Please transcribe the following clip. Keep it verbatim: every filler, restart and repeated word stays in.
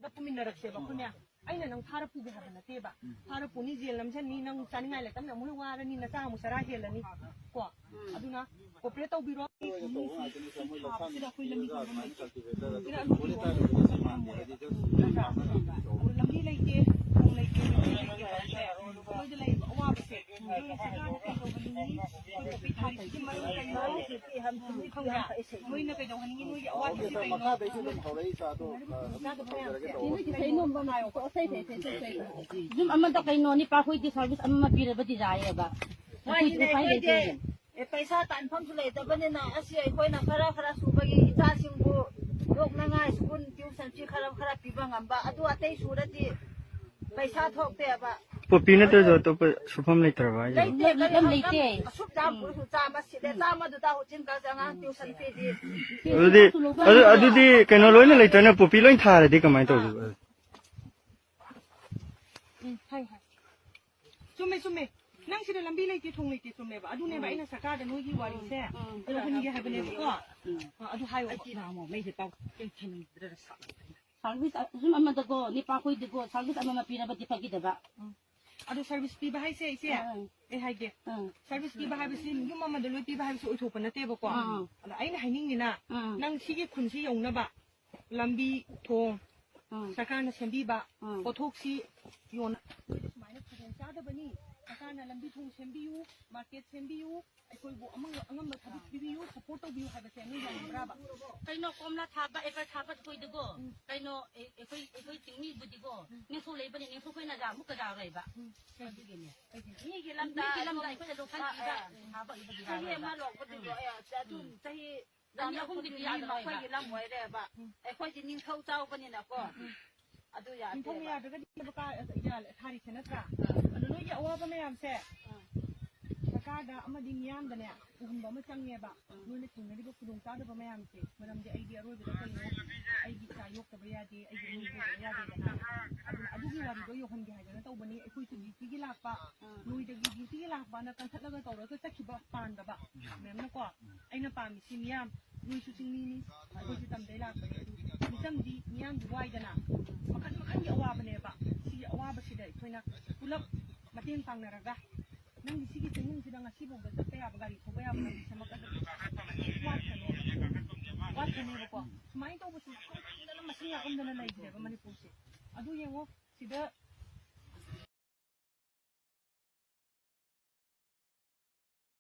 ꯗ ꯄꯨꯃꯤꯟꯅꯔꯛꯁꯦꯕ ꯑꯩꯈꯣꯏ ꯃꯌꯥꯝ꯫ ꯑꯩꯅ ꯅꯪ ꯐꯥꯔ ꯄꯨꯒꯦ ꯍꯥꯏꯕ ꯅꯠꯇꯦꯕ꯫ ꯐꯥꯔ ꯄꯨꯅꯤ, ꯖꯦꯜ ꯅꯝꯁꯤꯟꯅꯤ, ꯅꯪ ꯆꯥꯅꯤꯡꯉꯥꯏ ꯂꯩꯇꯕꯅ ꯑꯃꯨꯛ ꯍꯦꯟꯅ ꯋꯥꯔꯅꯤ, ꯅꯆꯥ ꯑꯃꯨꯛ ꯆꯔꯥ ꯍꯦꯜꯂꯅꯤ꯫ ꯀꯣ ꯑꯗꯨꯅ ꯀꯣꯄꯔꯦꯠ ꯇꯧꯕꯤꯔꯣ꯫ ꯃꯤꯁꯤ ꯊꯥꯕꯁꯤꯗ ꯑꯩꯈꯣꯏ ꯂꯝꯕꯤ ꯈꯪꯐꯝ ꯂꯩꯇꯦ꯫ ꯁꯤꯗ ꯑꯗꯨ ꯂꯝꯕꯤ ꯂꯩꯇꯦ, ꯊꯣꯡ ꯂꯩꯇꯦ, ꯂꯝꯕꯤ ꯂꯩꯇꯦ ꯍꯥꯏꯁꯦ ꯃꯣꯏꯗ ꯂꯩꯔꯤꯕ ꯑꯋꯥꯕꯁꯦ ꯁꯔꯀꯥꯔꯅ ꯀꯩꯗꯧꯍꯟꯅꯤꯡꯉꯤ? ꯑꯩꯈꯣꯏ ꯄꯣꯄꯤ ꯊꯥꯔꯤꯁꯤꯒꯤ ꯃꯔꯝ ꯀꯩꯅꯣ? ꯈꯪꯕ꯭ꯔꯥ? ꯃꯣꯏꯅ ꯀꯩꯗꯧꯍꯟꯅꯤꯡꯉꯤ? ꯅꯣꯏꯒꯤ ꯑꯋꯥꯕꯁꯤ ꯀꯩꯅꯣ? ꯌꯨꯝ ꯑꯃꯗ ꯀꯩꯅꯣ ꯅꯤꯄꯥ ꯈꯣꯏꯗꯤ ꯁꯥꯔꯚꯤꯁ ꯑꯃ ꯄꯤꯔꯕꯗꯤ ꯌꯥꯏꯌꯦꯕ꯫ ꯑꯩꯈꯣꯏꯗꯤ ꯎꯄꯥꯏ ꯂꯩꯇꯦ꯫ ꯑꯦ, ꯄꯩꯁꯥ ꯇꯥꯟꯐꯝꯁꯨ ꯂꯩꯇꯕꯅꯤꯅ ꯑꯁꯤ ꯑꯩꯈꯣꯏꯅ ꯈꯔ ꯈꯔ ꯁꯨꯕꯒꯤ ꯏꯆꯥꯁꯤꯡꯕꯨ ꯌꯣꯛꯅꯉꯥꯏ ꯁ꯭ꯀꯨꯜ ꯇ꯭ꯌꯨꯁꯟ ꯐꯤ ꯈꯔ ꯈꯔ ꯄꯤꯕ ꯉꯝꯕ, ꯑꯗꯨ ꯑꯇꯩ ꯁꯨꯔꯗꯤ ꯄꯩꯁꯥ ꯊꯣꯛꯇꯦꯕ꯫ ꯄꯣꯄꯤ ꯅꯠꯇ꯭ꯔꯁꯨ ꯑꯇꯣꯞꯄ ꯁꯨꯐꯝ ꯂꯩꯇ꯭ꯔꯕ ꯍꯥꯏꯁꯦ? ꯂꯩꯇꯦ, ꯂꯝ ꯂꯩꯇꯦ꯫ ꯑꯁꯨꯛ ꯌꯥꯝ ꯄꯨꯔꯁꯨ ꯆꯥꯝꯃ ꯁꯤꯠꯂꯦ, ꯆꯥꯝꯃꯗꯨꯗ ꯍꯧꯖꯤꯛ ꯑꯉꯥꯡ ꯇ꯭ꯌꯨꯁꯟ ꯐꯤꯗꯤ꯫ ꯑꯗꯨꯗꯤ, ꯑꯗꯨ, ꯑꯗꯨꯗꯤ ꯀꯩꯅꯣ ꯂꯣꯏꯅ ꯂꯩꯇ꯭ꯔꯅ ꯄꯣꯄꯤ ꯂꯣꯏ ꯊꯥꯔꯗꯤ ꯀꯃꯥꯏꯅ ꯇꯧꯗꯣꯏꯕ? ꯎꯝ, ꯍꯥꯏ, ꯍꯥꯏ꯫ ꯆꯨꯝꯃꯦ, ꯆꯨꯝꯃꯦ꯫ ꯅꯪ ꯁꯤꯗ ꯂꯝꯕꯤ ꯂꯩꯇꯦ, ꯊꯣꯡ ꯂꯩꯇꯦ, ꯆꯨꯝꯃꯦꯕ꯫ ꯑꯗꯨꯅꯦꯕ ꯑꯩꯅ ꯁꯔꯀꯥꯔꯗ ꯅꯣꯏꯒꯤ ꯋꯥꯔꯤꯁꯦ ꯍꯨꯟꯒꯦ ꯍꯥꯏꯕꯅꯦꯕꯀꯣ꯫ ꯑ, ꯑꯗꯨ ꯍꯥꯏꯌꯣ꯫ ꯁꯥꯔꯚꯤꯁ ꯌꯨꯝ ꯑꯃꯗꯀꯣ ꯅꯤꯄꯥꯈꯣꯏꯗꯤꯀꯣ ꯁꯥꯔꯚꯤꯁ ꯑꯃꯃꯝ ꯄꯤꯔꯕꯗꯤ ꯐꯒꯗꯕ꯫ ꯑꯗꯣ ꯁꯥꯔꯚꯤꯁ ꯄꯤꯕ ꯍꯥꯏꯁꯦ, ꯏꯆꯦ, ꯑꯥ꯫ ꯑꯩ ꯍꯥꯏꯒꯦ꯫ ꯑꯥ꯫ ꯁꯥꯔꯚꯤꯁ ꯄꯤꯕ ꯍꯥꯏꯕꯁꯤ ꯌꯨꯝ ꯑꯃꯗ ꯂꯣꯏ ꯄꯤꯕ ꯍꯥꯏꯕꯁꯤ ꯑꯣꯏꯊꯣꯛꯄ ꯅꯠꯇꯦꯕꯀꯣ꯫ ꯑꯥ꯫ ꯑꯗ ꯑꯩꯅ ꯍꯥꯏꯅꯤꯡꯉꯤꯅ, ꯑꯥ꯫ ꯅꯪ ꯁꯤꯒꯤ ꯈꯨꯟꯁꯤ ꯌꯧꯅꯕ ꯂꯝꯕꯤ, ꯊꯣꯡ, ꯑꯥ꯫ ꯁꯔꯀꯥꯔꯅ ꯁꯦꯝꯕꯤꯕ ꯑꯥ꯫ ꯄꯣꯠꯊꯣꯛꯁꯤ ꯌꯣꯟꯅ ꯁꯨꯃꯥꯏꯅ ꯈꯨꯗꯣꯡ ꯆꯥꯗꯕꯅꯤ, ꯁꯔꯀꯥꯔꯅ ꯂꯝꯕꯤ ꯊꯣꯡ ꯁꯦꯝꯕꯤꯌꯨ, ꯃꯥꯔꯀꯦꯠ ꯁꯦꯝꯕꯤꯌꯨ, ꯑꯩꯈꯣꯏꯕꯨ ꯑꯃ-, ꯑꯉꯝꯕ ꯊꯕꯛ ꯄꯤꯕꯤꯌꯨ, ꯁꯄꯣꯔꯠ ꯇꯧꯕꯤꯌꯨ ꯍꯥꯏꯕꯁꯦ ꯅꯣꯏ ꯌꯥꯅꯤꯡꯕ꯭ꯔꯥꯕ? ꯀꯩꯅꯣ, ꯀꯣꯝꯂꯥ ꯊꯥꯕ, ꯑꯦꯄꯜ ꯊꯥꯕ ꯑꯩꯈꯣꯏꯗꯨꯀꯣ, ꯎꯝ꯫ ꯀꯩꯅꯣ, ꯑꯦ-, ꯑꯩꯈꯣꯏ, ꯑꯩꯈꯣꯏ ꯆꯤꯡꯃꯤꯕꯨꯗꯤꯀꯣ, ꯎꯝ꯫ ꯅꯦꯁꯣ ꯂꯩꯕꯅꯤ, ꯅꯦꯁꯣ ꯑꯩꯈꯣꯏꯅ ꯖꯥ-, ꯑꯃꯨꯛꯀ ꯖꯥꯔꯣꯏꯕ꯫ ꯎꯝ꯫ ꯑꯗꯨꯒꯤꯅꯦ꯫ ꯃꯤꯒꯤ ꯂꯝꯗ ꯃꯤꯒꯤ ꯂꯝꯗ ꯑꯗꯨꯝ ꯑꯩꯈꯣꯏꯅ ꯂꯣꯛꯁꯟ ꯑ, ꯄꯤꯕ ꯑ, ꯊꯥꯕ ꯑꯣꯏꯕꯒꯤ ꯆꯍꯤ ꯖꯥꯔꯣꯏꯕ꯫ ꯑꯃ ꯂꯣꯛꯄꯗꯨ ꯎꯝ꯫ ꯂꯣꯛꯑꯦ, ꯑꯗꯨꯝ ꯎꯝ꯫ ꯆꯍꯤ ꯑꯅꯤ ꯑꯍꯨꯝꯗꯤ ꯃꯤ ꯃꯈꯣꯏꯒꯤ ꯂꯝ ꯑꯣꯏꯔꯦꯕ꯫ ꯎꯝ꯫ ꯑꯩꯈꯣꯏꯗꯤ ꯅꯤꯡꯊꯧ ꯆꯥꯎꯕꯅꯤꯅꯀꯣ꯫ ꯎꯝ꯫ ꯑꯗꯨ ꯌꯥꯗꯦꯕ꯫ ꯅꯤꯡꯊꯧꯅ ꯌꯥꯗ꯭ꯔꯒꯗꯤ ꯌꯥꯜꯂꯦ, ꯊꯥꯔꯤꯁꯦ ꯅꯠꯇ꯭ꯔꯥ? ꯑꯥ꯫ ꯑꯗꯣ ꯅꯣꯏꯒꯤ ꯑꯋꯥꯕ ꯃꯌꯥꯝꯁꯦ ꯑꯥ꯫ ꯁꯔꯀꯥꯔꯗ ꯑꯃꯗꯤ ꯃꯤꯌꯥꯝꯗꯅꯦ ꯄꯨꯍꯟꯕ ꯑꯃ ꯆꯪꯉꯦꯕ꯫ ꯑꯥ꯫ ꯅꯣꯏꯅ ꯊꯦꯡꯅꯔꯤꯕ ꯈꯨꯗꯣꯡꯆꯥꯗꯕ ꯃꯌꯥꯝꯁꯦ, ꯃꯔꯝꯗꯤ ꯑꯩꯗꯤ ꯑꯔꯣꯏꯕꯗ ꯀꯩꯅꯣ, ꯑꯩꯒꯤ ꯏꯆꯥ ꯌꯣꯛꯇꯕ ꯌꯥꯗꯦ, ꯑꯩꯒꯤ ꯏꯃꯨꯡ ꯄꯨꯗꯕ ꯌꯥꯗꯦꯗꯅ꯫ ꯑꯗꯨꯅ ꯑꯗꯨꯒꯤ ꯋꯥꯔꯤꯗꯣ ꯌꯧꯍꯟꯒꯦ ꯍꯥꯏꯗꯅ ꯇꯧꯕꯅꯤ꯫ ꯑꯩꯈꯣꯏꯁꯨ ꯗ꯭ꯌꯨꯇꯤꯒꯤ ꯂꯥꯛꯄ, ꯑꯥ꯫ ꯅꯣꯏꯗꯒꯤ ꯗ꯭ꯌꯨꯇꯤꯒꯤ ꯂꯥꯛꯄꯅ ꯀꯟꯈꯠꯂꯒ ꯇꯧꯔꯒ ꯆꯠꯈꯤꯕ ꯄꯥꯝꯗꯕ꯫ ꯃꯦꯝꯅꯀꯣ, ꯑꯩꯅ ꯄꯥꯝꯃꯤꯁꯤ ꯃꯤꯌꯥꯝ, ꯅꯣꯏꯁꯨ ꯆꯤꯡꯃꯤꯅꯤ, ꯑꯩꯈꯣꯏꯁꯨ ꯇꯝꯗꯩ ꯂꯥꯛꯄꯅꯤ, ꯑꯗꯨ ꯃꯤꯆꯝꯗꯤ ꯃꯤꯌꯥꯝꯗꯤ ꯋꯥꯏꯗꯅ, ꯃꯈꯜ ꯃꯈꯜꯒꯤ ꯑꯋꯥꯕꯅꯦꯕ꯫ ꯁꯤꯒꯤ ꯑꯋꯥꯕꯁꯤꯗ ꯑꯩꯈꯣꯏꯅ ꯄꯨꯂꯞ ꯃꯇꯦꯡ ꯄꯥꯡꯅꯔꯒ, ꯅꯪꯒꯤ ꯁꯤꯒꯤ ꯆꯤꯡꯅꯨꯡꯁꯤꯗ ꯉꯁꯤꯐꯥꯎꯗ ꯆꯠꯄ ꯌꯥꯕ, ꯒꯥꯔꯤ ꯊꯧꯕ ꯌꯥꯕ ꯂꯝꯕꯤ ꯁꯦꯝꯃꯛꯀꯗꯕ ꯋꯥꯠꯀꯅꯦꯕ꯫ ꯋꯥꯠꯀꯅꯦꯕꯀꯣ꯫ ꯁꯨꯃꯥꯏꯅ ꯇꯧꯕꯁꯤ ꯃꯈꯜ ꯃꯈꯜꯗꯅ ꯃꯁꯤꯡ ꯌꯥꯝꯗꯅ ꯂꯩꯈ꯭ꯔꯦꯕ ꯃꯅꯤꯄꯨꯔꯁꯦ꯫ ꯑꯗꯨ ꯌꯦꯡꯉꯣ, ꯁꯤꯗ